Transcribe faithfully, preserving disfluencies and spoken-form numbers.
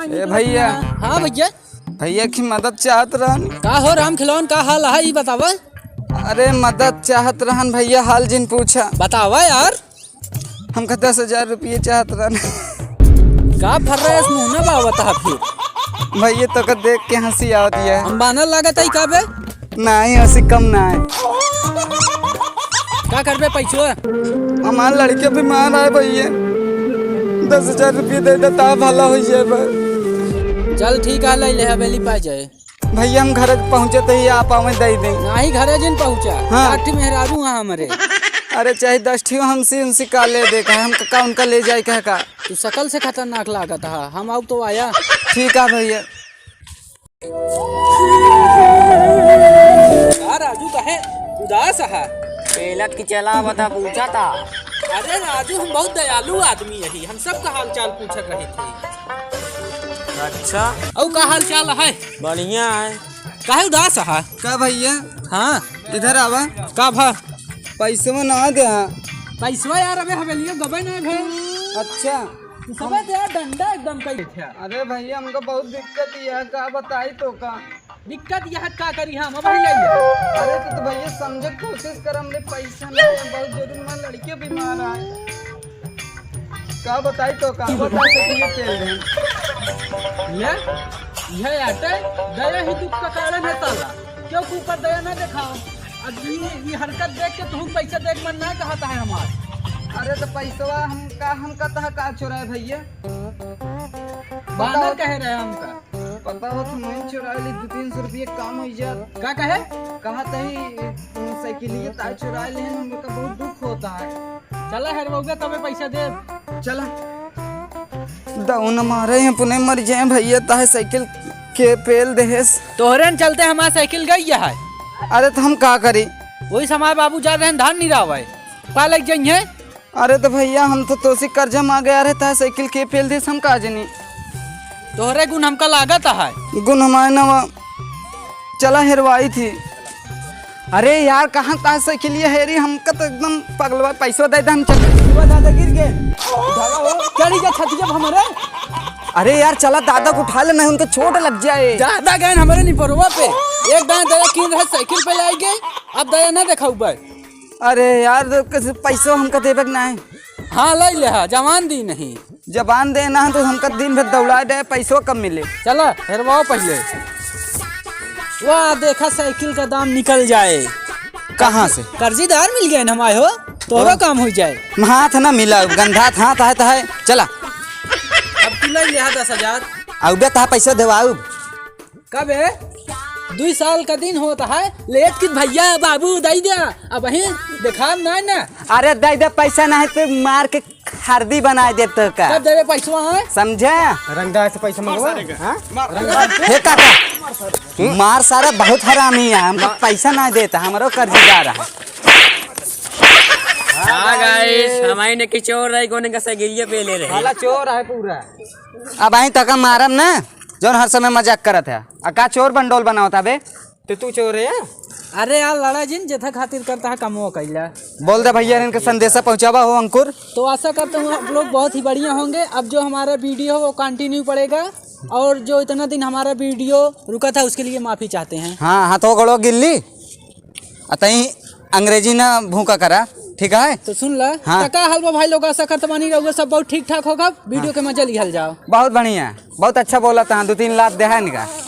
ए भइया। हाँ भइया। भइया की मदद चाहत रहन। का हो राम खिलौन, का हाल है, ई बतावा। अरे मदद चाहत रहन भइया, हाल जिन पूछा। बतावा यार। हमका दस हजार रुपये चाहत रहन। का फर रहे इस मुंह में बावत है फिर? भइया तोका देख के हंसी आवत है। हम बानर लागत है का बे? नाहीं, ओसे कम नाहीं। का करबे पैसवा? हमार लड़के बीमार है भइया, दस हजार रुपये दे दे, ता भला हो जाए बा। चल ठीक है, ले ले हवेली पा जाए। भइया हम घर पहुँचत ही आप आवे दे दे। नाहीं, घरे जिन पहुँचा। हाँ। आठ मेहरारू हैं हमरे। अरे चाहे दस ठी हमसे उनसे का ले दे का, हम का उनका ले जाए कह का? तू सकल से खतरनाक लागत हा, हम आउ तो आया। ठीक है भइया। का राजू कहे उदास है? पेलत की चला बता पूछा था। अरे राजू, हम बहुत दयालु आदमी यही, हम सबका हाल चाल पूछत रही थी। अच्छा। अउ का हाल चाल है? बढ़िया है। काहे उदास है? का भइया? हाँ। इधर आवा। का भा? पैसवा ना दे हा। पैसवा यार, अबे हवेलिया गबे ना भे। अच्छा। तू सबे दे डंडा एकदम कई थे। अरे भइया, हमका बहुत दिक्कत ही है, का बताई तो का? दिक्कत यह का करी हम, अब ले ले। अरे तो, तो भइया समझे कोशिश कर, हमरे पैसा नहीं है, बहुत जरूरी, मैं लड़के बीमार है। का बताई तो का? बता सकिए तेल दे। ले, यह आटे, दया ही दुख का कारण है साला। क्यों के ऊपर दया ना दिखाओ? अब ये, ये हरकत देख के तुम पैसा देख मन ना कहता है हमार। अरे तो पैसवा हम का, हम कहता है का चुराए भइया? बानर बताओ। कहे रहे हमका। पता हो तो मैं चुरा ली, दो तीन सौ रुपये काम हो जात। का कहे? कहा तही साइकिलिया तार चुरा ले, हमका बहुत दुख होता है। चला हेरवाउबे तबे पैसा दे। चला। दौन मारे हैं, पुने मर जाए भइया, ताहे साइकिल के पेल देहेस। तोहरे न चलते हमार साइकिल गई है। अरे तो हम का करी? वही समय बाबू जा रहे हैं धान निरावे, पा लग जाइए। अरे तो भइया हम तो तोसी कर्जा मांगे आ रहे, ताहे साइकिल के पेल देस, हम का जनी। तोहरे गुण हमका लागत है। गुण हमारे नवा। चला हेरवाई थी। अरे यार, कहाँ ता साइकिलिया हेरी? हमका तो एकदम पगलवा, पैसवा दे दे, हम चल। शिवा दादा गिर गए। उठावा हो। चढ़ी जा छतिया पे हमरे। अरे यार, चला दादा को उठा ले, नहीं उनका चोट लग जाए। दादा गए हमरे निपरवा पे। एक दाएं दया कीन रहे, साइकिल पे लाई गए, अब दया ना देखाउबे। अरे यार, तो कैसे पैसवा हमका देबे के नहीं? हाँ, ले ले, हाँ, जवान दी नहीं। जबान देना है तो हमका दिन भर दौड़ा दे, पैसो कम मिले। चला, हेरवाओ पहिले। वाह, देखा साइकिल का दाम निकल जाए। कहाँ से? कर्जीदार मिल गए न हमारे हो, तोहरो ओ। काम हो जाए। हाथ ना मिला, गंधात हाथ है तो है। चला। अब तू ले लिहा दस हजार। अउबे तहा पैसा देवाउब। कबे? दुई साल का दिन होता है, लेट की भइया बाबू दई द्या, अबहीं देखाब नाहीं ना। अरे दई दे पैसा नाहीं तो मार के हरदी बनाइ देब तो का। कब देबे पैसवा है? समझे? रंगदार से पैसा मंगवा। हाँ? हे काका, मार सारा बहुत हरामी है, हमका पैसा नाहीं देता, हमरो कर्जदार है। हाँ guys, हमारे ने की चोर रही, कोने का सगिरिया पे ले रहे। साला चोर है पूरा। अबहीं तका मारब ना। जौन हर समय मजाक करत है। आ का चोर बंडोल बनावत हबे? तो तू चोर है? अरे यार, लड़ा जिन, जेथा खातिर करता है कमवा कइला। बोल दे भइया, इनके संदेशा पहुँचावा हो अंकुर। तो आशा करता हूँ आप लोग बहुत ही बढ़िया होंगे। अब जो हमारा video है वो continue पड़ेगा, और जो इतना दिन हमारा video रुका था उसके लिए माफ़ी चाहते हैं। हाँ, हाथों गोड़ों गिल्ली। अतई अंग्रेजी ना भूका करा, ठीक है? तो सुन ला, हाँ। त का हाल बा भाई लोग, आशा करत बानी रउआ सब बहुत ठीक ठाक होगा। Video हाँ। के मजा लिहल जाओ। बहुत बढ़िया, बहुत अच्छा बोला था, दो तीन लात देहा इनका।